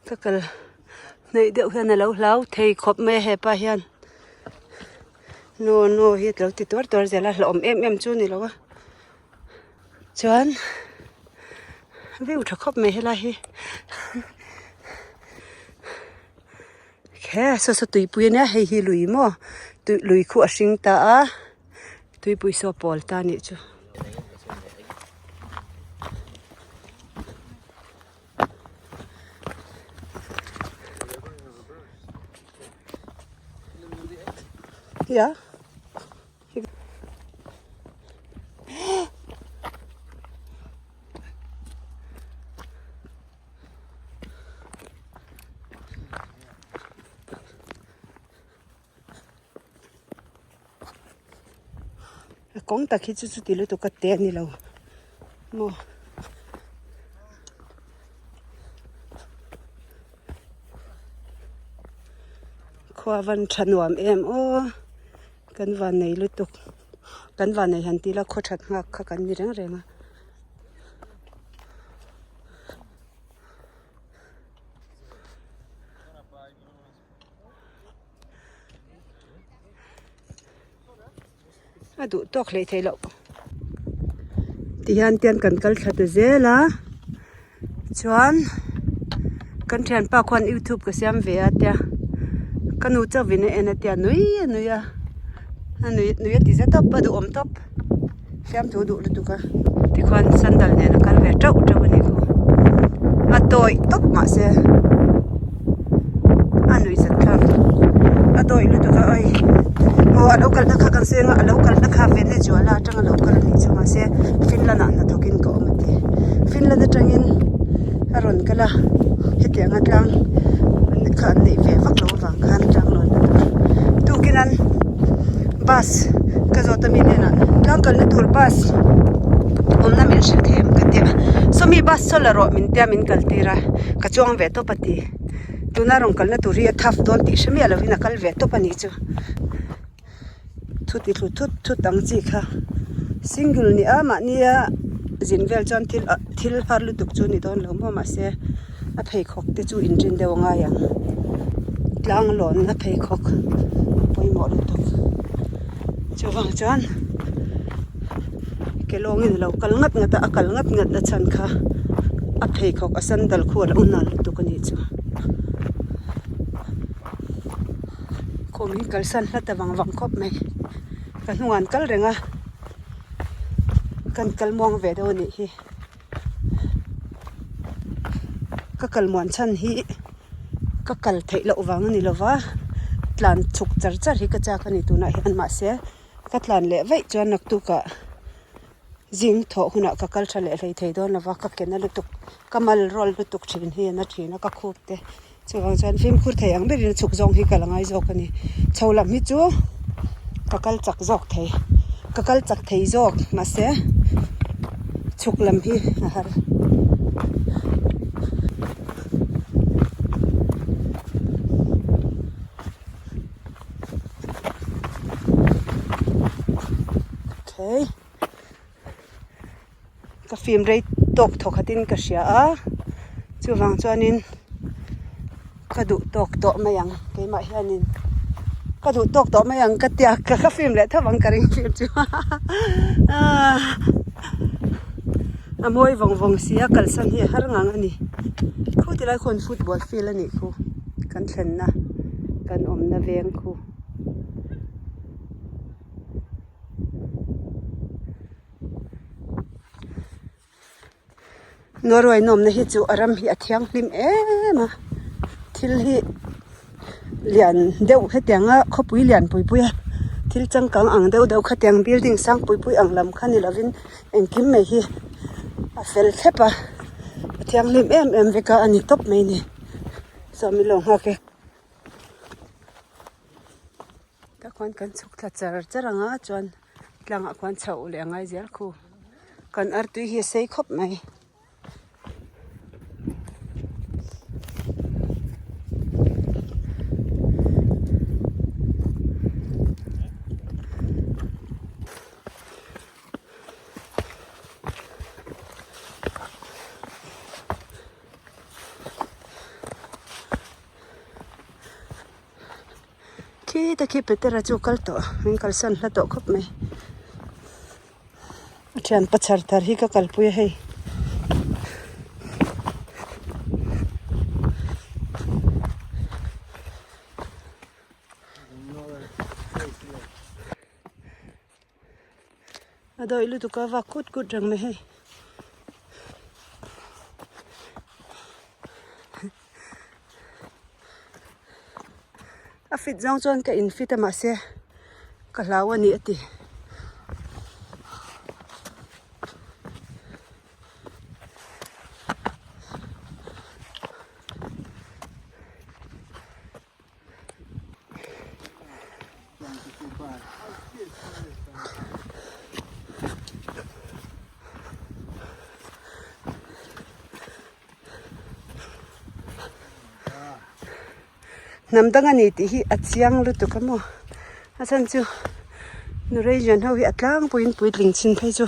Ka kal hnaih deuh hian a lo hlau thei khawp mai a hepa hian no no hi a lo ti tuar tuar zel a hlauhawm em em chu a ni lo a chuan view tha khawp mai helai hi he saw saw tuipui a nia hei hi lui maw tui lui khu a hring ta a tuipui saw a pawl ta a nih chu. Ja. A kawng tak hi chu chuti lutuk a te a ni lo maw. Khua van tha nuam em aw kan van nei lutuk kan van nei han tila khaw that nghak kha kan ni reng reng a. A duh tawk hlei thei loh tihian tian kan kal thla ta zel a chuan kan thianpa khuan youtube ka siam ve a tia ka nu chauh in a en a tia nui a nui a a nui nui a ti za tawp a duhawm tawp fiamthu duh lutuk a tikhuan sandal nen a kal ve teuh teuh a ni khaw a tawih tawp mahse a nuih zat thlak a tawih lutuk a awi aw a lo kalna kha kan seng a a lo kalna kha Venezuela atanga lo kal a nih chu mahse Finland ah hnathawk in ka awm a ti Finland atangin a rawn kal a hetiang a tlang kha an neih ve vak loh avang khan tlang lawn na tur tukin an bus ka zawt a mi hnenah tlang kalna tur bus awmna min hrilh thei em ka ti a sawmi bus saw la rawh min tia min kal tir a ka chuang ve tawp a ti tuna rawn kalna tur hi a thaf dawn tih hre miah lovin a kal ve tawp a nih chu thu ti thlu thut thut ang chi kha single ni a mahnia zin vel chuan thil ah thil har lutuk chu ni dawn lo maw mahse a pheikhawk te chu inrin deuh a ngai ang tlang lawnna pheikhawk pawimawh lutuk chuvang chuan ke lawngin a lo kal ngat ngat a a kal ngat ngat na chhan kha a pheikhawk a sandal khu a lo nal lutuk a nih chu khum hi kalsan hlat a vang vang khawp mai ka hnungah an kal reng a kan kal muang ve deuh a nih hi. Ka kal muan chhan hi ka kal theih loh vang a ni lo va, tlan chhuk char char hi ka chak a ni tunah hian mahse ka tlan leh vaih chuan naktukah zing thawh hunah ka kal tha leh hlei thei dawn lo va, ka ke na lutuk ka mal rawl lutuk thin hi a na thin a ka khup te chuvang chuan fimkhur thei ang berin a chhuk zawng hi ka la ngai zawk a ni chho lam hi chu ka kal chak zawk thei ka kal chak thei zawk mahse chhuk lam hi a har. Ka fim rei tawk thaw khatin ka hria a chuvang chuanin ka duh tawk tawh mai ang keimah hianin ka duh tawk tawh mai ang ka tia ka fim leh tho ang ka ring fim chu a mawi vawng vawng si a kalsan hi a har ngang a ni khu tilai khuan football field a nih khu kan thlenna kan awmna veng khu. Norway nawmna hi chu a ram hi a thianghlim em a thil hi lian deuh hetiang a khawpui lian pui pui a thil changkang ang deuh deuh khatiang building sang pui pui ang lam kha ni lovin engkim mai hi a fel thlep a a thianghlim em em vek a a ni tawp mai a ni saw min lo nghak e. Tah khuan kan chhuk thla char char ang a chuan tlangah khuan chhoh leh a ngai zel khu kan artui hi a sei khawp mai. Khi te khi Petera chu kal tawh min kalsan hla tawh khawp mai. A thian pa chhar thar hi ka kalpui a hei. A dawih lutuk a vak kut kut reng mai hei. A fit zawng chuan ka in fit a mahse ka hlau a ni a ti. Hnam dang a ni tih hi a chiang lutuk a maw a chhan chu Norwegian ho hi a tlangpuiin puitling chin phei chu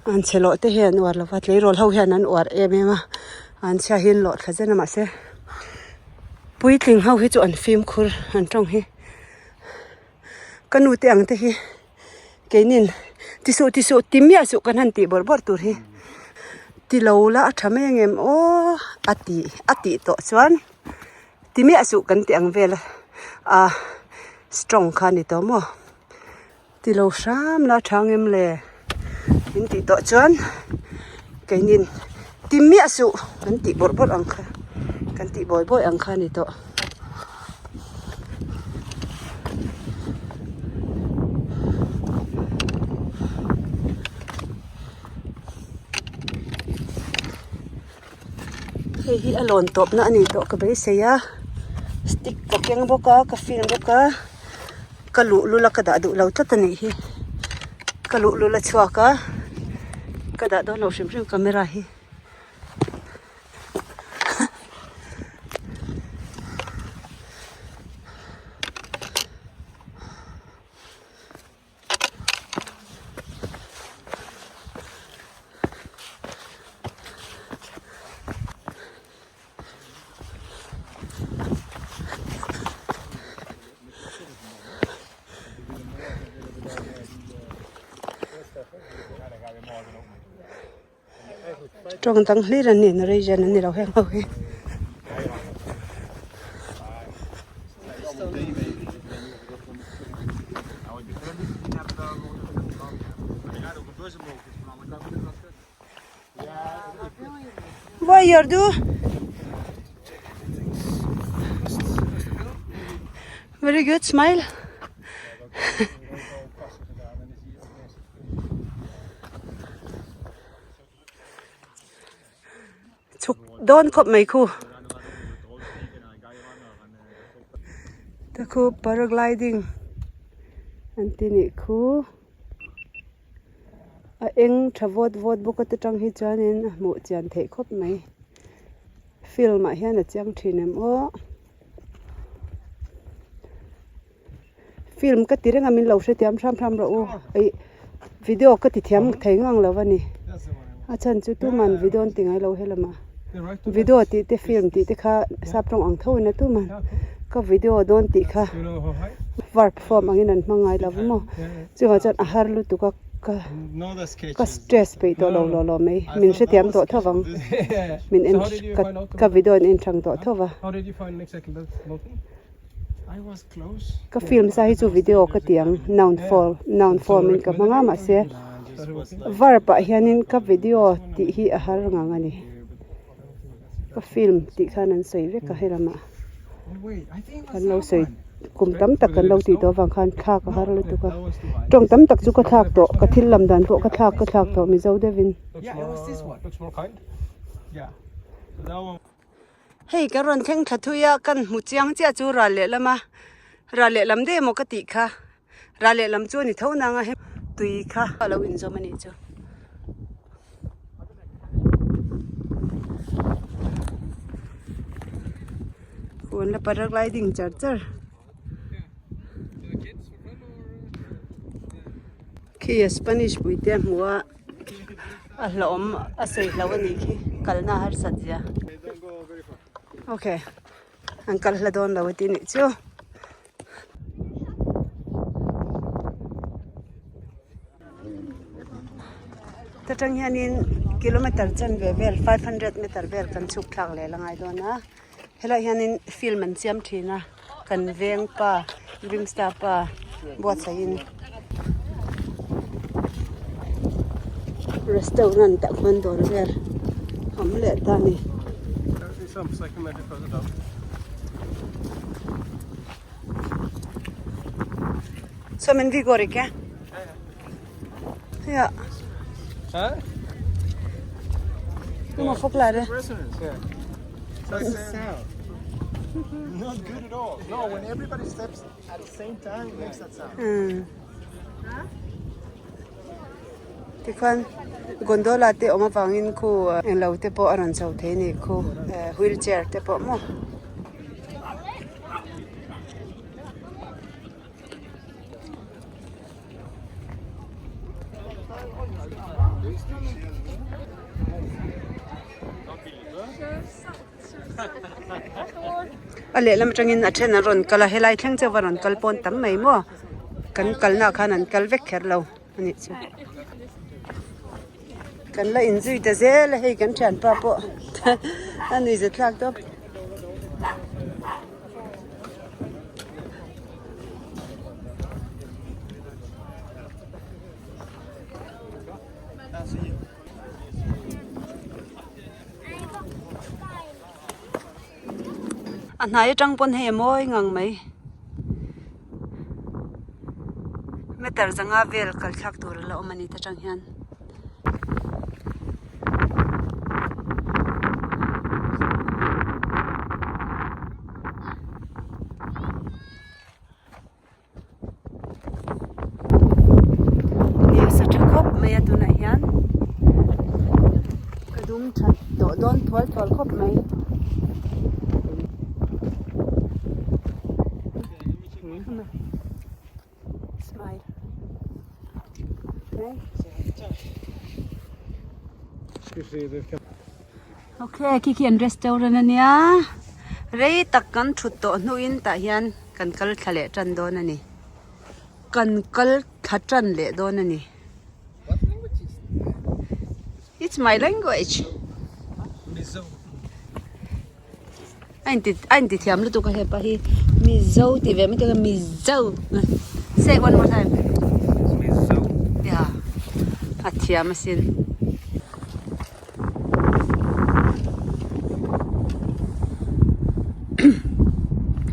an chhe lawh te hian an uar lo va tleirawl ho hian an uar em em a an chhia hi an lawh thla zen a mahse puitling ho hi chu an fimkhur an tawng hi ka nu te ang te hi keinin ti suh ti suh ti miah suh kan han tih bawrh bawrh tur hi ti lo la a tha mai ang em aw a ti a tih tawh chuan ti miah suh kan tih ang vel a ah strong kha a ni tawh maw ti lo hram la a tha ang em le min tih tawh chuan keinin ti miah suh kan tih bawrh bawrh ang kha kan tih bawi bawi ang kha a ni tawh. Hei hi a lawn tawp na a ni tawh ka beisei a stick ka keng bawk a ka film bawk a ka luhlul a ka dah duh lo tlat a nih hi ka luhlul a chhuak a ka dah dawn lo hrim hrim camera hi. Tawng dang hlir an ni Norwegian an ni lo heng ho hi. Vad gör du? Very good smile. Chhuk dawn khawp mai khu te khu paragliding an ti nih khu a eng tha vawt vawt bawk a te tang hi chuanin a hmuh chian theih khawp mai film ah hian a chiang thin em aw. Film ka ti reng a min lo hrethiam hram hram rawh u ih video ka ti thiam thei ngang lo a ni a chhan chu tuman video an ti ngai lo helamah video tih te film tih te kha sap tawng ang tho in a tuman ka video dawn tih kha verb form angin an hmang ngai lo va maw chuvang chuan a har lutuk a ka ka stress peih tawh lo lawh lawh mai min hrethiam tawh tho vang min en ka video an en thang tawh tho va. Ka film sa hi chu video ka ti ang noun form noun form in ka hmang a mahse verb ah hianin ka video tih hi a har ngang a ni ka film tih khan an sawi vek a helamah kan lo sawi kum tam tak kan lo tih tawh avang khan thlak a har lutuk a tawng tam tak chu ka thlak tawh ka thil lam dan pawh ka thlak ka thlak tawh mizo deuhin. Hei ka rawn thleng thla thui a kan hmu chiang chiah chu ral lehlam a ral lehlam daih emaw ka tih kha ral lehlam chu a ni tho nang a tui kha a lo inzawm a nih chu. Huan la paragliding char char. Khi a Spanish pui te a hmu a. A hlauhawm a sawi hlauh a nih khi kalna a harsat zia okay an kal hla dawn lo a ti nih chu. Ta tang hianin kilometer chanve vel 500 meter vel kan chhuk thlak leh la ngai dawn a helaiah hianin film an siam thin a kan veng pa Grimsta pa buatsaihin restaurant ah khuan dawr vel a awm leh ta a ni. Saw min vi går ikke? Ja. Du må forklare. Not good at all. No, when everybody steps at the same time, it makes that sound. Hmm. Tikhuan gondola te awm avangin khu englo te pawh a rawn chho thei a ni khu wheelchair te pawh maw. A lehlam atangin a then an rawn kal a helai thleng chauh a rawn kal pawn tam mai maw kan kalnaah khan an kal vek kher lo a nih chu kan la inzui ta zel a hei kan thianpa pawh a nuihza thlak tawp. A hnai atang pawn hei a mawi ngang mai meter zanga vel kal thlak tur a la awm a ni ta tang hian. Ni sa tha khawp mai a tunah hian ka dum that tawh dawn thual thual khawp mai. Smile. Okay, khi khi an restaurant ania rei tak kan thut tawh hnuin tah hian kan kal thla leh tan dawn a ni kan kal thla tan leh dawn a ni it's my language a inti a inti thiam lutuk a hepa hi mizo tih ve mai te chuan mizo say one more time mizo ya a thiam asin.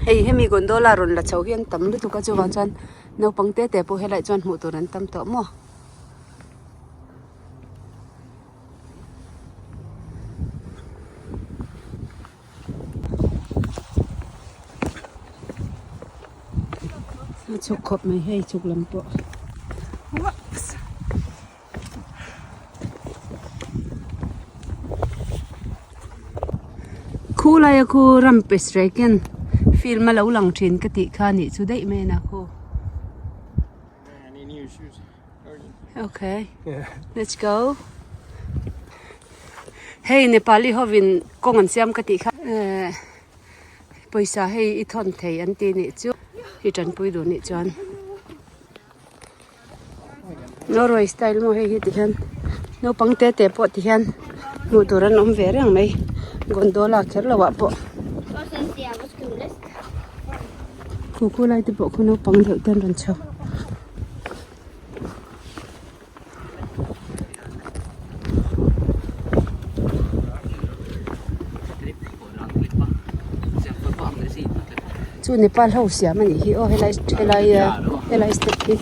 Hei hemi gondola rawn la chho hi an tam lutuk a chuvang chuan naupang te te pawh helaiah chuan hmuh tur an tam tawh maw. A chhuk khawp mai hei chhuk lam pawh whoops. Khu laia khu ram pe strike in film a lo lang thin ka tih kha nih chu daih mai a na khu. Okay let's go hei Nepali hovin kawng an siam ka tih kha eh pawisa hei i thawn thei an ti nih chu i tanpui duh nih chuan Norway style maw hei hi ti hian naupang te te pawh ti hian hmuh tur an awm ve reng mai gondola kher lo ah pawh. Khu khu lai te pawh khu naupang deuh te an rawn chho. Chu Nepal ho siam a nih hi aw helai helai helai step hi.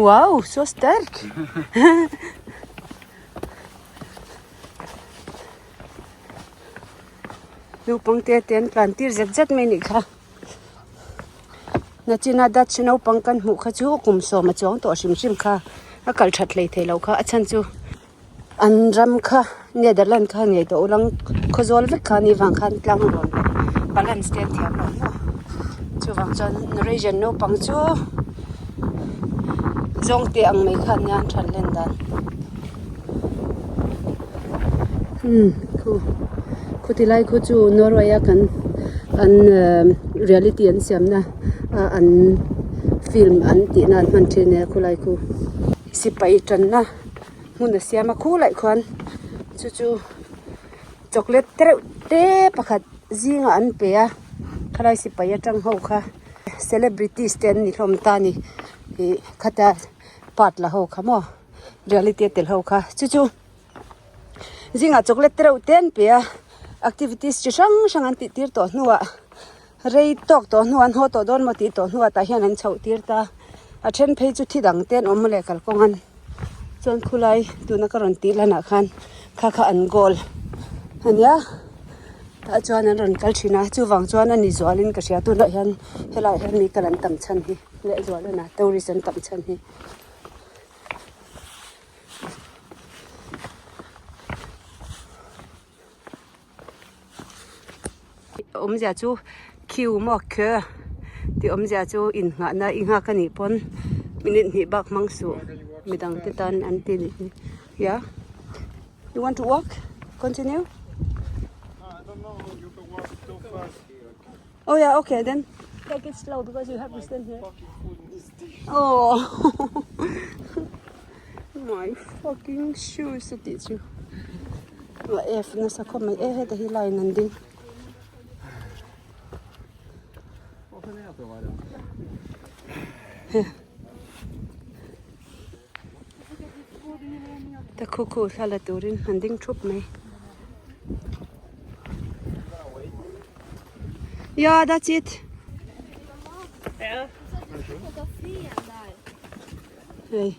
Wow, så sterk! Naupang te te an tlan tir zet zet mai a nih kha. Nachina Dutch naupang kan hmuh kha chu kum sawm a chuang tawh hrim hrim kha a kal that hlei thei lo kha a chhan chu An ram kha Netherland kha ngei tawh ulang khawzawl vek kha ni vang khan tlang rawn leh balance te an thiam lo maw chuvang chuan Norwegian naupang chu zawng te ang mai khan nia an than len dan umm. Khu khuti lai khu chu Norway a kan an reality an siamna a an film an tihna an hman thin nia khulai khu sipai tanna hmun a siam a khulai khuan chu chu chocolate te reuh te pakhat zingah an pe a khalai sipai atang ho kha celebrities te an ni hlawm ta a ni ih khata part la ho kha maw reality a tel ho kha chu chu. Zingah chocolate te reuh te an pe a activities chi hrang hrang an tih tir tawh hnuah rei tawk tawh hnuah an haw tawh dawn maw tih tawh hnuah tah hian an chhoh tir ta a then phei chu thi dang te an awm leh kalkawng an chuan khulai tuna ka rawn tih lanah khan kha kha an goal a nia tah chuan an rawn kal thin a chuvang chuan a ni zualin ka hria tunah hian helaiah hian mi kal an tam chhan hi leh zualana tourist an tam chhan hi. Awmzia chu queue maw queue tih awmzia chu inngahna i nghak a nih pawn minute hnih bak hmang suh midang te tan an ti nih hi yeah you want to walk continue oh yeah okay then take it slow because you have to stand here oh my fucking shoes a tih chu a F nasa khawp mai e heta hi line an ding ta khu khu thla la turin an ding thup mai yeah that's it hei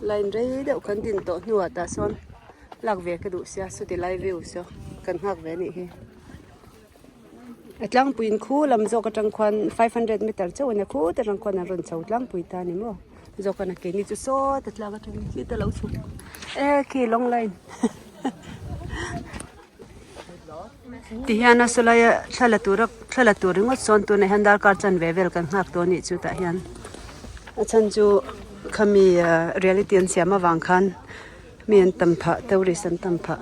line rei deuh kan din tawh hnuah tah sawn lak ve ka duh sia chuti lai view saw kan nghak ve anih hi a tlangpuiin khu lam zawk atang khuan 500 meter chauh a nia khut atang khuan an rawn chho tlangpui ta a ni maw zawk a na keini chu sawt a tlang atangin khi te lo chhuk e khi long line Ti hian a sawlai a thla la tura thla la tur ringawt sawn tunah hian darkar chanve vel kan nghak tawh a nih chu tah hian a chhan chu khami reality an siam avang khan mi an tam phah tourist an tam phah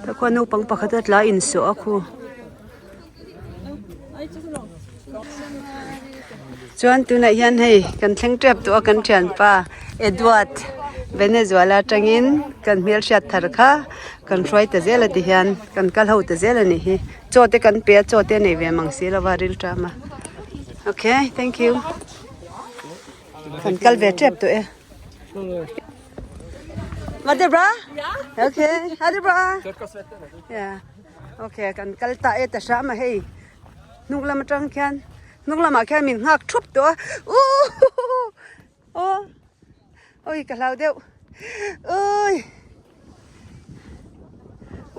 tah khuan naupang pakhat a tla insawh a khu. Chuan tunah hian hei kan thleng tep tawh a kan thianpa Edward Venezuela atangin kan hmelhriat thar kha kan hruai ta zel a ti hian kan kal ho ta zel a nih hi chaw te kan pe a chaw te a nei ve mang si lo va ril ṭam a okay thank you kan kal ve tep tawh e. Var det bra? Okay, ha det bra. Yeah. Ok kan kal ta e ta hram a hei hnung lam atang khian hnung lamah khian min nghak thup tawh a uuhh aw oi ka hlau deuh ui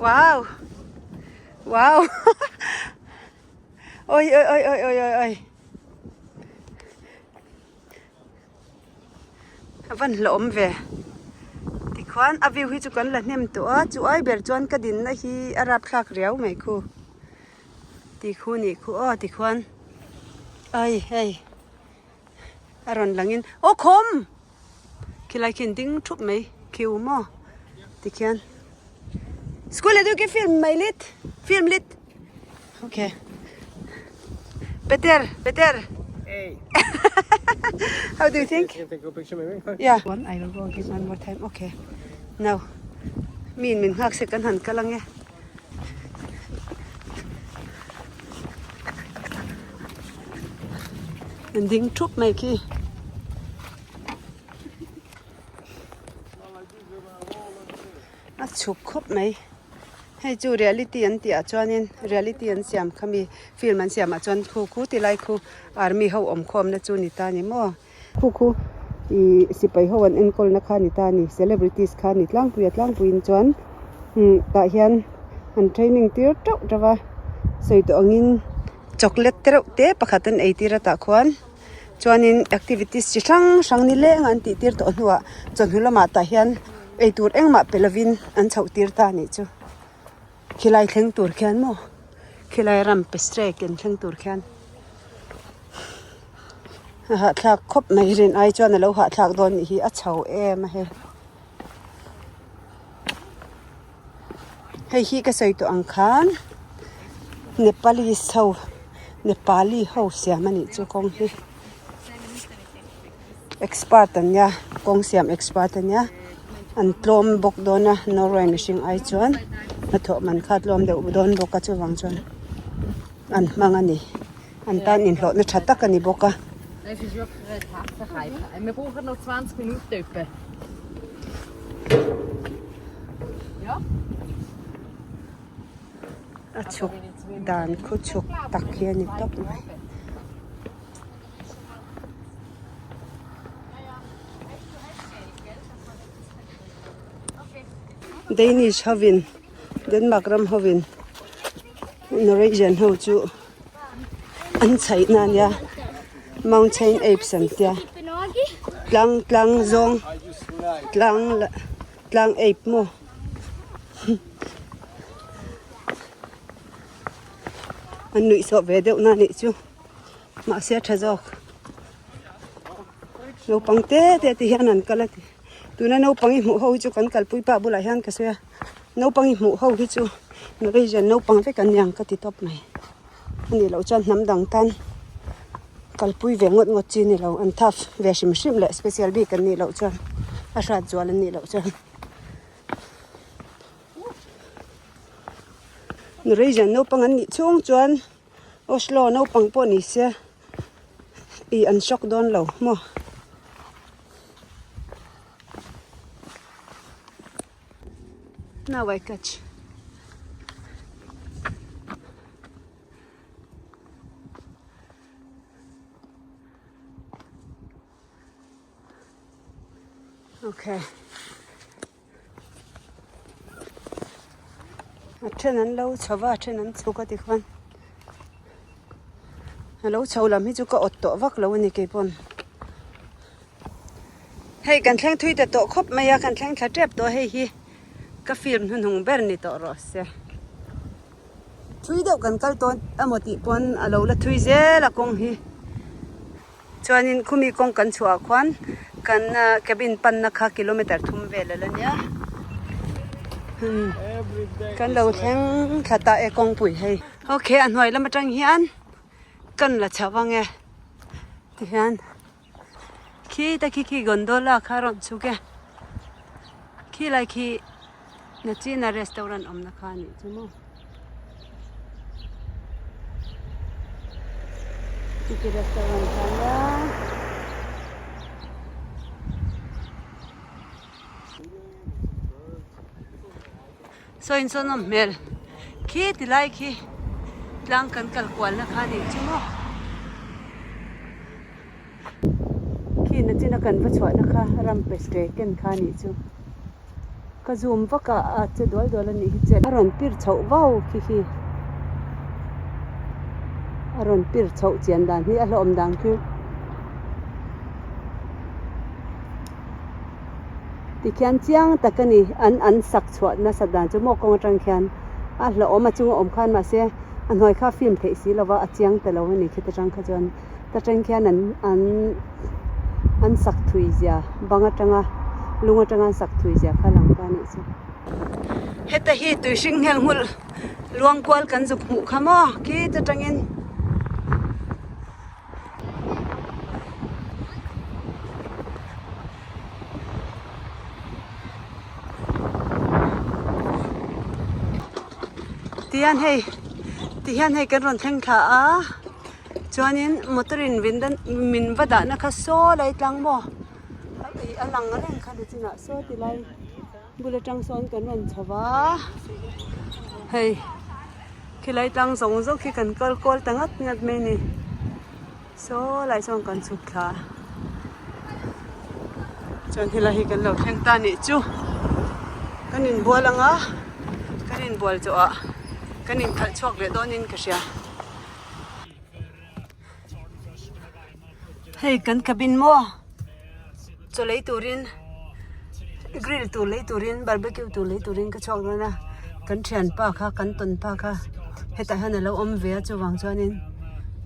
wow wow oi oi oi oi oi oi oi A van hlawm ve tikhuan a view hi chu kan la hnem tawh a chu ai ber chuan ka dinna hi a rapthlak riau mai khu tikhu nih khu aw tikhuan ai hei a rawn langin aw khawm khilai khi an ding thup mai khiu maw tikhian school ah duh film mai lit film lit. Okay. Peter, Peter. Hey. How do you think? Can take a picture maybe? Yeah. One, I will go again one more time. Okay. Now, min min ngak se kan han kalang e. An ding thup mai khi. A chhuk khawp mai. Hei chu reality an tih ah chuanin reality an siam kha mi film an siam ah chuan khu khu ti lai khu army ho awm khawm na chu ni ta ni maw. Khu khu ih sipai ho an enkawl na kha ni ta ni celebrities kha ni tlangpui a tlangpuiin chuan umm tah hian an training tir teuh teuh a sawi tawh angin chocolate te reuh te pakhat an ei tir a tah khuan. Chuanin activities chi hrang hrang ni leng an tih tir tawh hnuah chawhnu lamah tah hian eitur engmah pe lovin an chhoh tir ta a nih chu. Khilai thleng tur khian maw khilai ram pe strike an thleng tur khian a hahthlak khawp mai rin ai chuan a lo hahthlak dawn nih hi a chho em a hei. Hei hi ka sawi tawh ang khan Nepalese ho Nepali ho siam a nih chu kawng hi expert an nia kawng siam expert a nia an tlawm bawk dawn a Norway mihring ai chuan hnathawh man kha a tlawm deuh dawn bawk a chuvang chuan an hmang a ni an tan inhlawhna tha tak a ni bawk a. A chhuk dan khu chhuk tak hi a ni tawp mai. Danish hovin Denmark ram hovin Norwegian ho chu an chhaih na ania mountain apes an tia tlang tlang zawng tlang tlang ape maw an nuih sawh ve deuh na nih chu mahse a tha zawk naupang te te te hian an kal a ti tuna naupang i hmuh ho hi chu kan kalpui pah bulah hian ka sawi a naupang i hmuh ho hi chu Norwegian naupang vek an niang ka ti tawp mai a nih loh chuan hnam dang tan kalpui ve ngawt ngawt chi a ni lo an tough ve hrim hrim leh special bik an nih loh chuan a hrat zual an nih loh chuan. Norwegian naupang an nih chhung chuan Oslo naupang pawh ni se ih an shock dawn lo maw. Now I catch. Okay. A then an lo chho va a then an chhuk a tikhuan a lo chho lam hi chu ka awt tawh vak lo a ni keipawn hei kan thleng thui ta tawh khawp mai a kan thleng thla tep tawh hei hi ka film hnuhnung ber ni tawh rawh se thui deuh kan kal tawn emaw tih pawn a lo la thui zel a kawng hi. Chuanin khumi kawng kan chhuah ah khuan kan cabin panna kha kilometer thum vel a la nia. Kan lo thleng thla ta e kawngpui hei. Okay a hnuai lam atang hian kan la chho ang e tihian khi ta khi khi gondola kha a rawn chhuk e khilai khi Nachina restaurant awmna kha a nih chu maw. City restaurant kha nia. Saw in sawn awm hmel khi ti lai khi tlang kan kal kual na kha a nih chu maw. Khi nachina kan va chhuah na kha ram pe ken kha a nih chu. Ka zoom vak a a che dual dual a nih hi che a rawn pir chhoh vau khi khi a rawn pir chhoh chian dan hi a hlawm dan khi tikhian chiang tak a ni an an sak chhuah nasa dan chu maw kawng atang khian a hlauhawm a chunga awm khan mahse a hnuai kha film theih si lova a chiang ta lo a ni khita tang kha chuan. Ta tang khian an an an sak thui zia bang atanga lung atanga an sak thui zia kha a lang ta a nih chu. Heta hi tui hring nghel nghulh luang kual kan zuk hmuh kha maw khi ta tangin. Tihian hei tihian hei kan rawn thleng thla a. Chuanin motor in min va dahna kha saw lai tlang maw ih a lang reng kha ni chinah saw ti lai bul atang sawn kan rawn chho va hei khilai tlang zawng zawng khi kan kal kual ta ngat ngat mai a ni saw lai sawn kan chhuk thla chuan helai hi kan lo thleng ta nih chu kan inbual ang a kan inbual zawh ah kan inkhalh chhuak leh dawnin ka hria. Hei kan cabin maw chaw lei turin grill tur lei turin barbecue tur lei turin ka chhuak dawn a kan thianpa kha kan tawn pa kha hetah hian alo awm ve a chuvang chuanin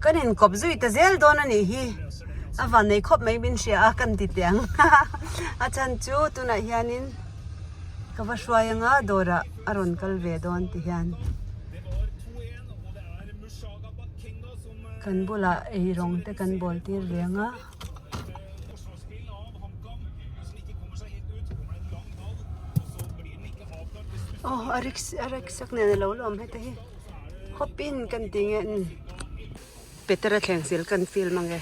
kan inkawp zui ta zel dawn a nih hi a van nei khawp mai min hria a kan ti teh ang a chhan chu tunah hianin. Ka va hruai anga dawrah a rawn kal ve dawn ti hian kan bulah ei rawng te kan bawl tir ve anga. Aw a rickshaw nen a lo la awm heta hi hop in kan ti nge Petera thleng sil kan film ange.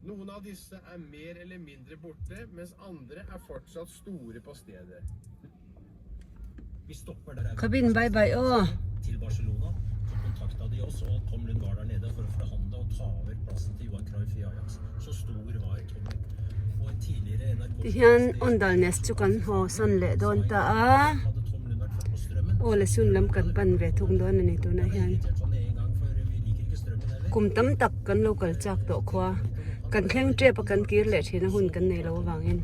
Noen av disse er mer eller mindre borte, mens andre er fortsatt store på stedet. Cabin bye bye aw. Tihian Ondalnes chu kan haw sawn leh dawn ta a, aw le sun lam kan pan ve thung dawn a ni tunah hian kum tam tak kan lo kal chak tawh khua kan thleng tep a kan kir leh thin a hun kan nei lo avangin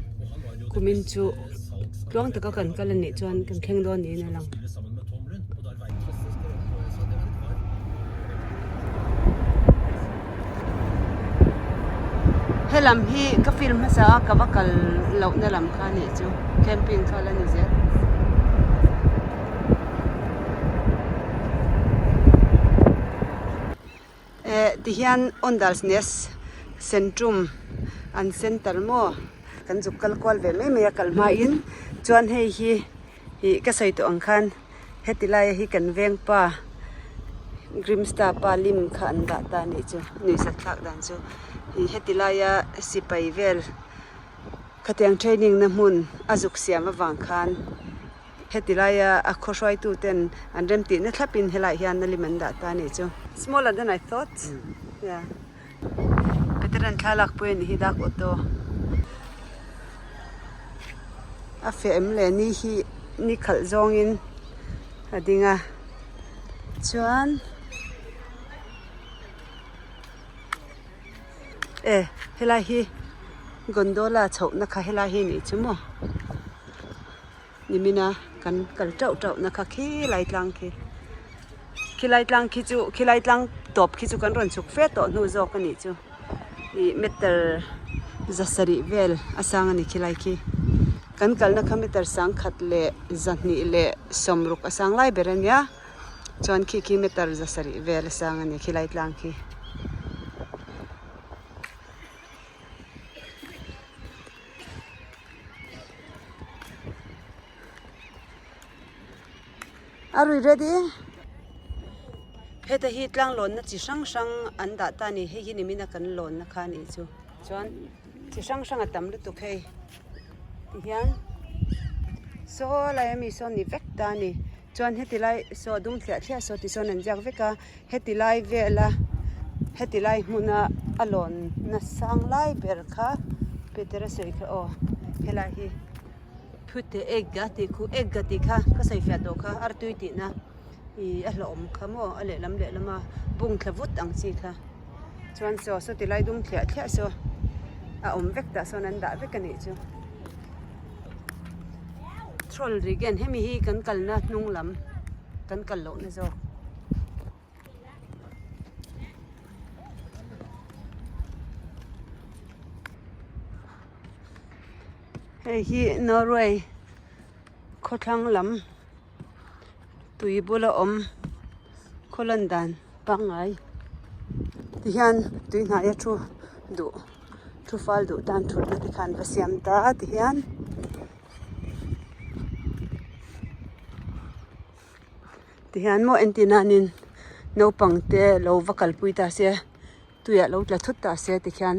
kumin chu. Tluang taka kan kal anih chuan kan thleng dawn niin a lang. Helam hi ka film hmasa a ka va kal lohna lam kha anih chu camping kha la ni zel. Eh tihian Åndalsnes Sentrum an center maw kan zuk kal kual ve mai mai a kal hmain chuan hei hi ih ka sawi tawh ang khan heti laia hi kan veng pa Grimsta pa lim kha an dah ta anih chu nuihzat thlak dan chu ih heti laia sipai vel khatiang training na hmun a zuk siam avang khan. Heti laia a khaw hruaitu ten an remtihna thlapin helaiah hian a lim an dah ta a nih chu. Smaller than I thought. Yeah. Veteran thlalak pawh a nih hi dak auto. A feh em le ni hi ni khalh zawngin a ding a chuan e helai hi gondola chhohna kha helai hi nih chu maw. Nimina kan kal teuh teuh na kha khilai tlang khi khilai tlang khi chu khilai tlang tawp khi chu kan rawn chhuk fe tawh hnu zawk a nih chu ih meter za sarih vel a sang a ni khilai khi kan kalna kha meter sangkhat leh zahnih leh sawmruk a sang lai ber a nia chuan khi khi meter za sarih vel a sang a ni khilai tlang khi. Are we ready? Heta hi tlang lawnna chi hrang hrang an dah ta a ni hei hi nimina kan lawnna kha a nih chu chuan chi hrang hrang a tam lutuk hei tihian saw lai ami sawn ni vek ta a ni chuan heti lai saw dum thliah thliah saw ti sawn an ziak vek a heti lai vela heti lai hmuna a lawnna sang lai ber kha Peter a sawi kha aw helai hi phute egg a tih khu egg a tih kha ka sawi fiah tawh kha artui tihna ih a hlauhawm kha maw a lehlam lehlama bung thla vut ang chi kha chuan saw saw ti lai dum thliah thliah saw a awm vek tah sawn an dah vek a nih chu. Troll Regen hemi hi kan kalna hnung lam kan kal lohna zawk. Hei hi Norway khawthlang lam tui bula awm khaw lan dan pangngai ti hian tui hnaia thu duh thu fal duh tan thutna te khan va siam ta ti hian. Tihian maw entir nanin naupang te lo va kalpui ta se tuiah lo tla thut ta se tikhian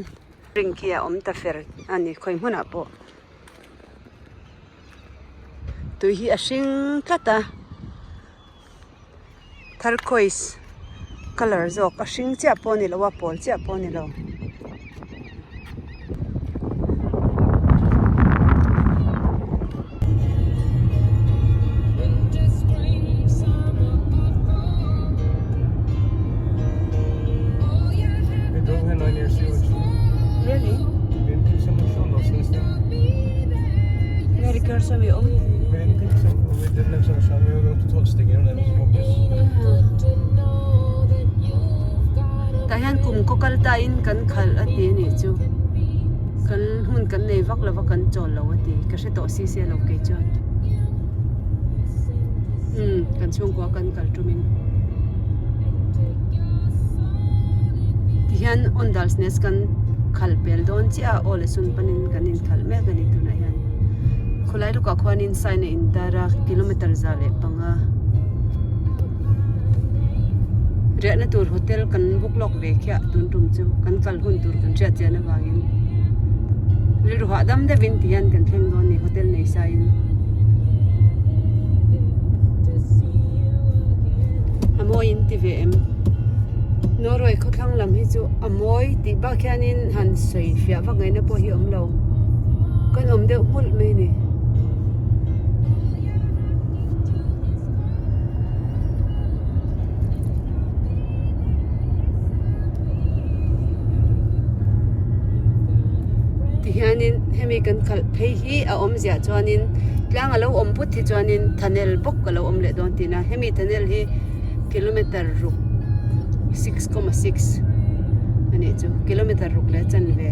ring khi a awm ta fer a ni khawi hmunah pawh tui hi a hring tlat a turquoise colour zawk a hring chiah pawh a ni lo a pawl chiah pawh a ni lo. Really? så mye om. Tah hian kum kaw kal ta in kan khalh a ti a nih chu kan hun kan nei vak lo va kan chawl lo a ti ka hre tawh si sia lo kei chuan umm kan chhungkua kan kal tum in tihian Åndalsnes kan khalh pel dawn chiah a aw leh sun panin kan inkhalh mek a ni tunah hian. Khawlai lukah khuanin sign a intar a kilometer 105 riahna tur hotel kan book lawk ve khiah tun tum chu kan kal hun tur kan hriat chian avangin rilru hahdam deuhin ti hian kan thleng dawn a ni hotel nei saiin a mawi in ti ve em Norway khawthlang lam hi chu a mawi tih bak hianin han sawi fiah vak ngaihna pawh hi a awm lo. Kan awm deuh hmulh mai a ni. Tihianin hemi kan khalh phei hi a awmziah chuanin tlang a lo awm put hi chuanin tunnel bawk a lo awm leh dawn tihna hemi tunnel hi kilometer ruk 6,6 a nih chu kilometer ruk leh chanve.